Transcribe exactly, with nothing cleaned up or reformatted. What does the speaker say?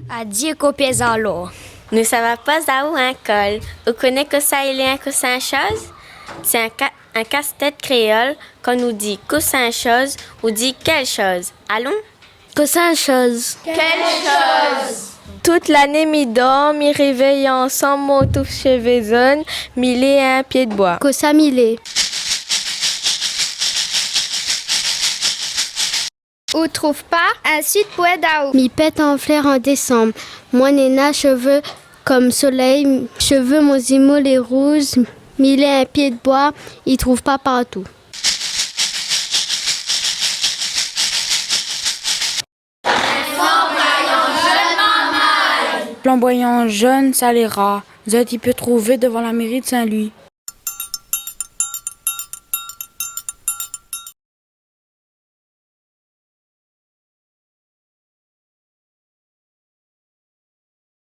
Adié, kopien Zalo. Nou sava poz aou in kol. Ou koné kosa i lé in kosin shoz ? Sé in ka-, in kas-tèt kréol. Kan nou di kosin shoz, ou di kèl shoz ? Alon ? Kosin shoz. Kèl shoz ? Tout lané mi dor, mi révèy ansanm mon touf shevé zone, mi lé in pié d'boi. Kosa mi lé ? Ou trouv pa ? Insi pou èd aou. Mi pèt an flèr an désanm. Moin néna shevé kom solèy, shevé mon zimo lé rouz, mi lé in pié d'boi, i trouv pa partou. Flanboyan zone, sa lé rar. Zot i pé trouvé dovan la méri de Sin-Loui.